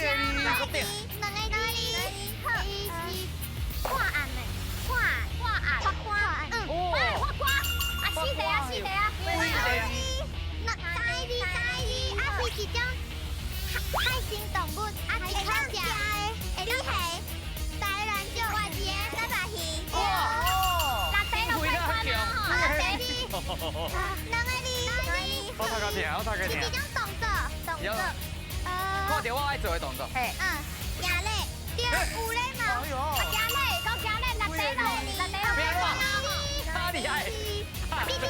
個字，兩個字，好，是破案的，破案，破案，法官，法官，啊，四個啊，四個啊，兩三個字，三個字，啊是一種海生動物，啊會當食的，會當下，台南石活字的沙白魚。哇！六題就過關啦。兩個字，兩個字，兩個字。我讀個聽，我讀個聽。是一種動作，動作。看到我愛做的動作。嘿。行禮，對，有禮貌。啊，行禮，講行禮，六題咯，六題咯。太厲害！是一種